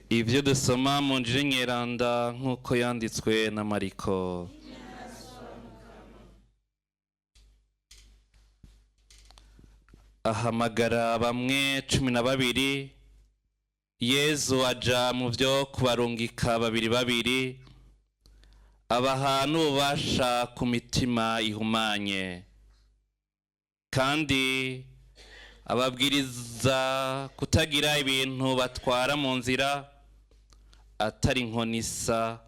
Ibyo dusoma mu njiri nyeranda nk'uko yanditswe na Mariko. Ahamagara bamwe 12, Yezu aja mu byo kubarungika babiri babiri, abaha n'ububasha ku mitima ihumanye, kandi ababwiriza kutagira ibintu batwara mu nzira atari inkoni isa,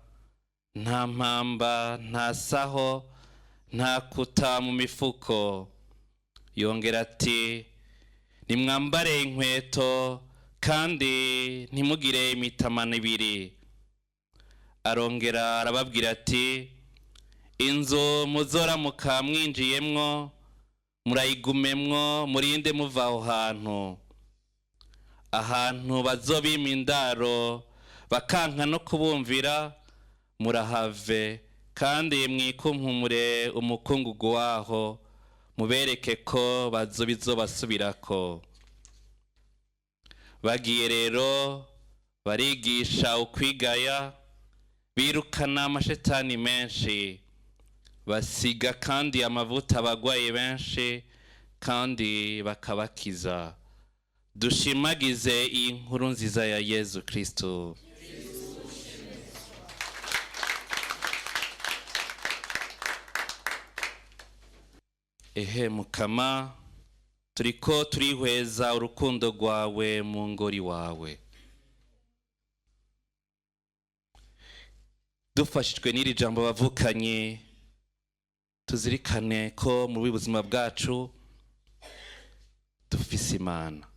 nta mpamba, nta saho, nta kuta mu mifuko. Yongera ati: "Nimwambare inkweto kandi ntimugire imitamano ibiri." Arongera arababwira ati: "Inzu muzoramuka mwinjiyemwo, murayigumemwo, murinde muva aho hantu. Ahantu bazobima indaro bakanka no kubumvira, murahave kandi mwikunkumure umukungugu waho, mubereke ko bizobasubirako." Bagiye rero barigisha ukwigaya, birukana amashetani menshi, basiga kandi amavuta abagwayi benshi, kandi bakabakiza. Dushimagize iyi nkuru nziza ya Yezu Kristo. Ehe Mukama, turiko turihweza urukundo rwawe mu ngori wawe. Dufashijwe n'iri jambo, bavukanye, tuzirikane ko muri buzima bwacu dufise Imana.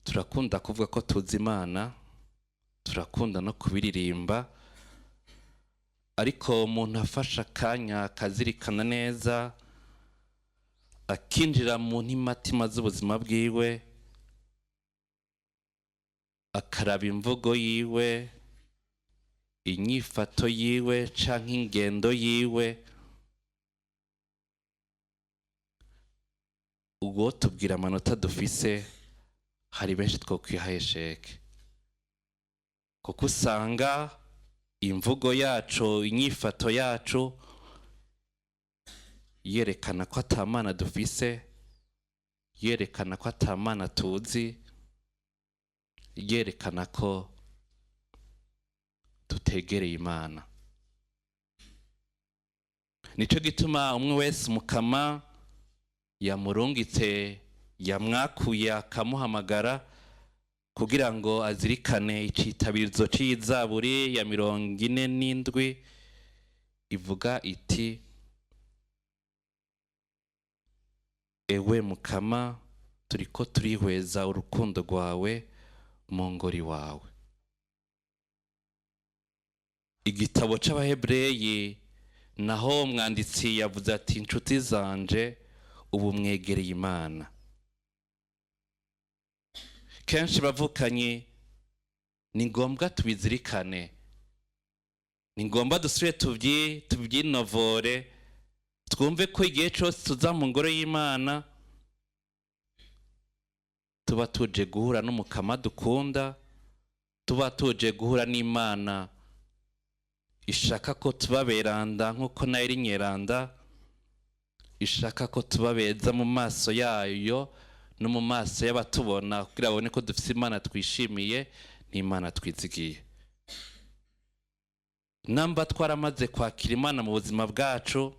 Turakunda kuvuga ko tuzi Imana, turakunda no kubiririmba, ariko umuntu afashe akanya akazirikana neza, akinjira mu ntimatima z'ubuzima bwiwe, akaraba imvugo yiwe, inyifato yiwe canke ingendo yiwe, ubwo tubwira amanota dufise, hari benshi twokwihaye sheke, kuko usanga imvugo yacu, inyifato yacu yerekana ko ata Mana dufise, yerekana ko ata Mana tuzi, yerekana ko tutegereye Imana. Nico gituma umwe wese Umukama yamurungitse, yamwakuye, akamuhamagara kugira ngo azirikane icitabirizo c'iyizaburi ya 47 ivuga iti: "Ewe Mukama, turiko turihweza urukundo rwawe mu ngori wawe." Igitabo c'Abahebureyi naho umwanditsi yavuze ati: "Inshuti zanje, ubu mwegereye Imana." Kenshi bavukanye, ni ngombwa tubizirikane, ni ngombwa dusubire tubyinovore, twumve ko igihe cyose tuza mu ngoro y'Imana tuba tuje guhura n'Umukama dukunda, tuba tuje guhura n'Imana ishaka ko tuba beranda nk'uko nayo iri nyeranda, ishaka ko tuba beza mu maso yayo no mu maso y'abatubona, kugira babone ko dufite Imana twishimiye n'Imana twizigiye. Namba twaramaze kwakira Imana mu buzima bwacu,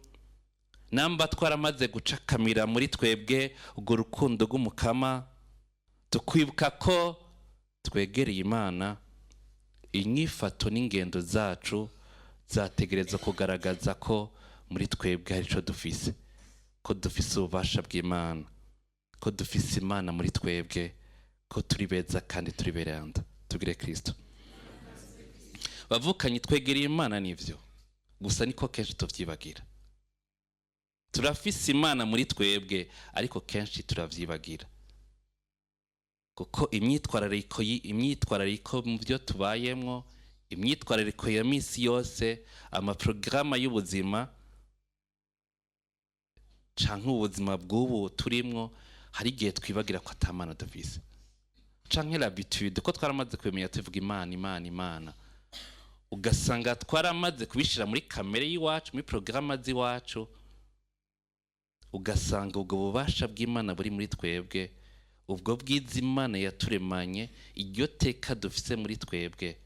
namba twaramaze gucakamira muri twebwe urwo rukundo rw'Umukama, tukwibuka ko twegereye Imana, inyifato n'ingendo zacu zategereza kugaragaza ko muri twebwe hari icyo dufise, ko dufise ububasha bw'Imana, ko dufise Imana muri twebwe, ko turi beza kandi turi beranda. Tugire Kristo. Bavukanye, twegereye Imana nivyo, gusa niko kenshi tuvyibagira. Turafise Imana muri twebwe, ariko kenshi turavyibagira, kuko imyitwarariko mu byo tubayemwo, imyitwarariko ya misi yose, amaporogaramu y'ubuzima canke ubuzima bw'ubu turimwo, Hari igihe twibagira ko ata Mana dufise, canke l'habitude ko twaramaze kubimenya, tuvuga Imana, Imana, Imana, ugasanga twaramaze kubishira muri kamere y'iwacu, muri porogaramu z'iwacu, ugasanga ubwo bubasha bw'Imana buri muri twebwe, ubwo bwiza Imana yaturemanye, iryo teka dufise muri twebwe,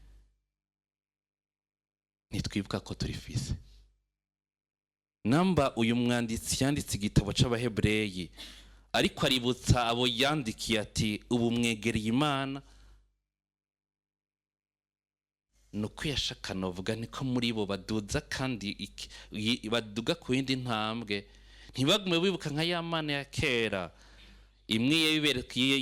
ntitwibuka ko turifise. Namba uyu mwanditsi yanditse igitabo c'Abahebureyi ariko aributsa abo yandikiye ati: "Ubu mwegereye Imana", ni uko yashaka novuga niko muri bo baduza kandi baduga ku yindi ntambwe, ntibagume bibuka nka ya Mana ya kera imwe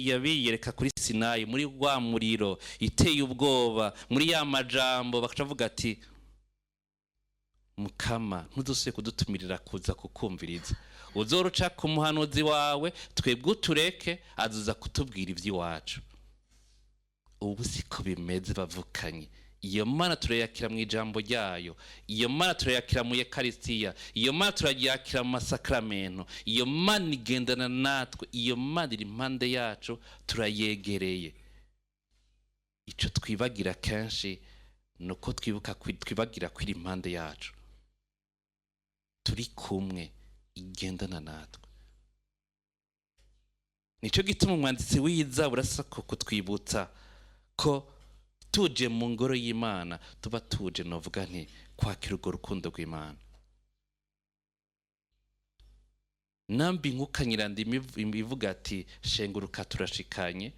yabiyereka kuri Sinayi muri wa muriro iteye ubwoba, muri ya majambo bakavuga ati: "Mukama, ntudusuye kudutumirira kuza kukumviriza, uzoruca ku muhanuzi wawe, twebwe utureke, azuza kutubwira iby'iwacu." Ubu siko bimeze, bavukanye. Iyo Mana turayakira mu ijambo ryayo, iyo Mana turayakira mu Yekarisitiya, iyo Mana turayakira mu masakramento, iyo Mana igendana natwe, iyo Mana iri impande yacu, turayegereye. Icyo twibagira kenshi ni uko twibuka twibagira ko iri impande yacu, turi kumwe, igendana natwe. Nicyo gituma umwanditsi w'iyi urasa ko kutwibutsa ko tuje mu ngoro y'Imana tuba tuje, novuga nti, kwakira urwo rukundo rw'Imana. Nambi nkuka nyirandimo ivuga ati: "Shenguruka, turashikanye",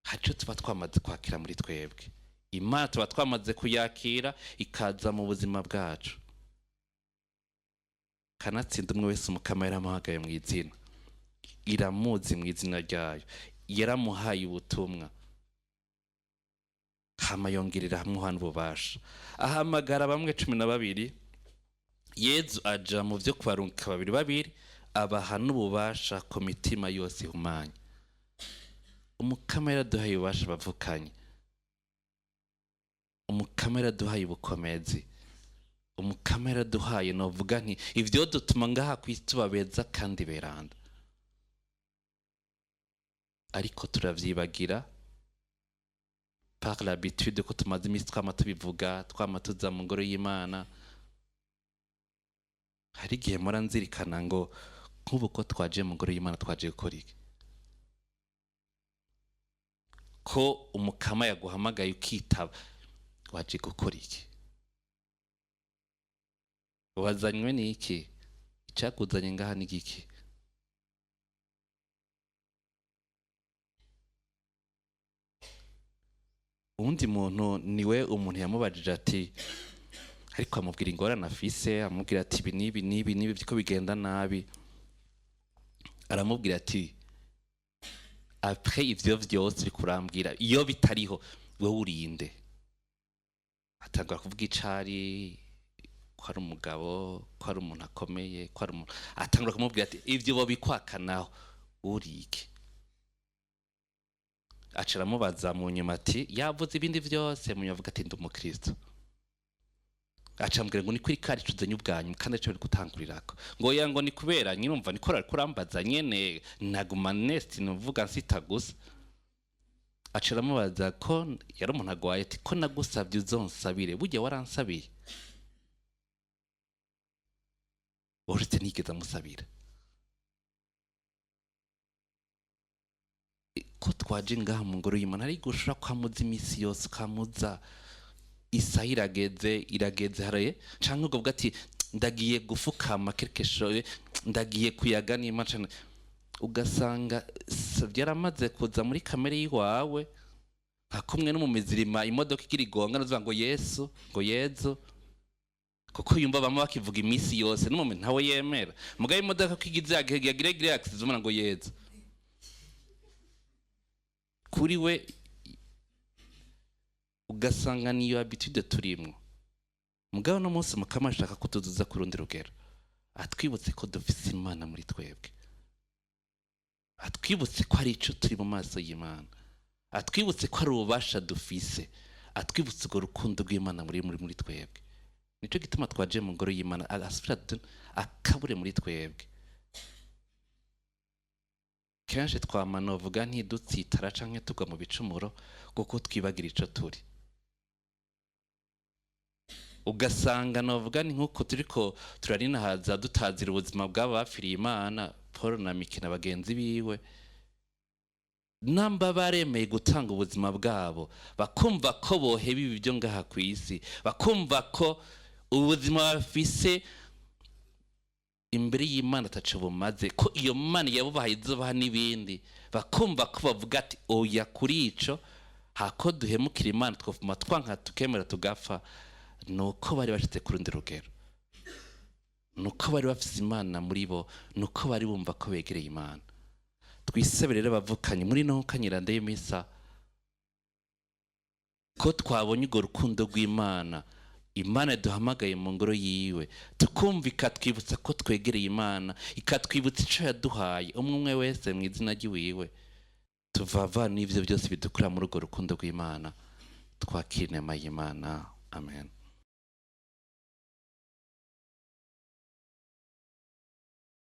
hari icyo tuba twamaze kwakira muri twebwe. Imana tuba twamaze kuyakira, ikaza mu buzima bwacu. Kanatsinda umwe wese Umukama yaramuhagaye mu izina, iramuzi mu izina ryayo, yaramuhaye ubutumwa, hama yongerera amuha n'ububasha, ahamagara bamwe 12. Yezu aja mu byo kubarungika babiri babiri, abaha n'ububasha ku mitima yose ihumanye. Umukama yaraduhaye ububasha, bavukanye. Umukama yaraduhaye ubukomezi. Umukama yaraduhaye, novuga nti, ibyo dutuma ngaha ku isi tuba beza kandi beranda. Ariko turavyibagira par l'habitude ko tumaze iminsi twama tubivuga, twama tuza mu ngoro y'Imana. Hari igihe mpora nzirikana ngo nk'ubu ko twaje mu ngoro y'Imana, twaje gukora iki? Ko Umukama yaguhamagaye ukitaba, waje gukora iki? Wazanywe n'iki? Icyakuzanye ngaha ni giki? Uwundi muntu niwe umuntu yamubajije ati, ariko amubwira ingorane afise, amubwira ati: "Ibi n'ibi n'ibi n'ibi ko bigenda nabi." Aramubwira ati: "Après ivyo vyose uriko urambwira, iyo bitariho, wewe urinde?" Atangura kuvuga icari, ko ari umugabo, ko ari umuntu akomeye, ko ari umuntu. Atangura kumubwira ati: "Ivyo bobikwakanaho, uri iki?" Aca aramubaza mu nyuma ati, yavuze ibindi vyose, mu nyuma avuga ati: "Ndi umukristo." Aca ambwira ngo: "Ni kuri kari cuzanye ubwanyu kandi arico bari gutangurirako?" Ngo: "Ya." Ngo: "Ni kubera nyirumva niko ariko urambaza nyene, naguma nesti nuvuga nsita gusa." Aca aramubaza ko yari umuntu agwaye, ati: "Ko nagusavye uzonsabire, burya waransabiye?" Uretse nigeze amusabira. Ko twaje ngaha mu ngoro y'Imana, ariko ushobora kwamuza iminsi yose, ukamuza isaha irageze, irageze haraye, canke ukavuga ati: "Ndagiye gufukama quelque chose, ndagiye kuyaga n'Imana", ugasanga byaramaze kuza muri kamere y'iwawe, nka kumwe no mu mizirima imodoka igira igonga navuga ngo Yesu, ngo Yezu, kuko yumva bamwe bakivuga iminsi yose n'umuntu ntawe yemera. Mugabo imodoka ko igize yagira gira accident, umwana ngo Yezu, kuri we ugasanga niyo habitude turimwo. Mugabo no munsi Mukama ashaka ko tuzuza ku rundi rugero, atwibutse ko dufise Imana muri twebwe, atwibutse ko hari ico turi mu maso y'Imana, atwibutse ko hari ububasha dufise, atwibutse urwo rukundo rw'Imana muri twebwe. Nico gituma twaje mu ngoro y'Imana, asubira akabure muri twebwe. Kenshi twama, novuga, ntidutsitara canke tugwa mu bicumuro kuko twibagira ico turi. Ugasanga, novuga, ni nk'uko turiko turarinahaza, dutazira ubuzima bw'aba bapfiriye Imana, Paul na Miki na bagenzi biwe. Namba baremeye gutanga ubuzima bwabo, bakumva ko boheba ibi byo ngaha ku isi, bakumva ko ubuzima bafise imbere y'Imana ataco bumaze, ko iyo Mana yabubahaye izobaha n'ibindi, bakumva ko bavuga ati: "Oya, kuri ico hako duhemukira Imana, twofuma twanka tukemera tugapfa." Nuko bari bashitse ku rundi rugero, nuko bari bafise Imana muri bo, nuko bari bumva ko begereye Imana. Twisabe rero, bavukanye, muri no kanyiranda y'imisa, ko twabonye urwo rukundo rw'Imana, Imana yaduhamagaye mu ngoro yiwe, tukumva ikatwibutsa ko twegereye Imana, ikatwibutsa ico yaduhaye, umwe umwe wese mu izina ry'iwiwe. Tuvava n'ivyo byose bidukura muri urwo rukundo rw'Imana, twakira inema y'Imana. Amen.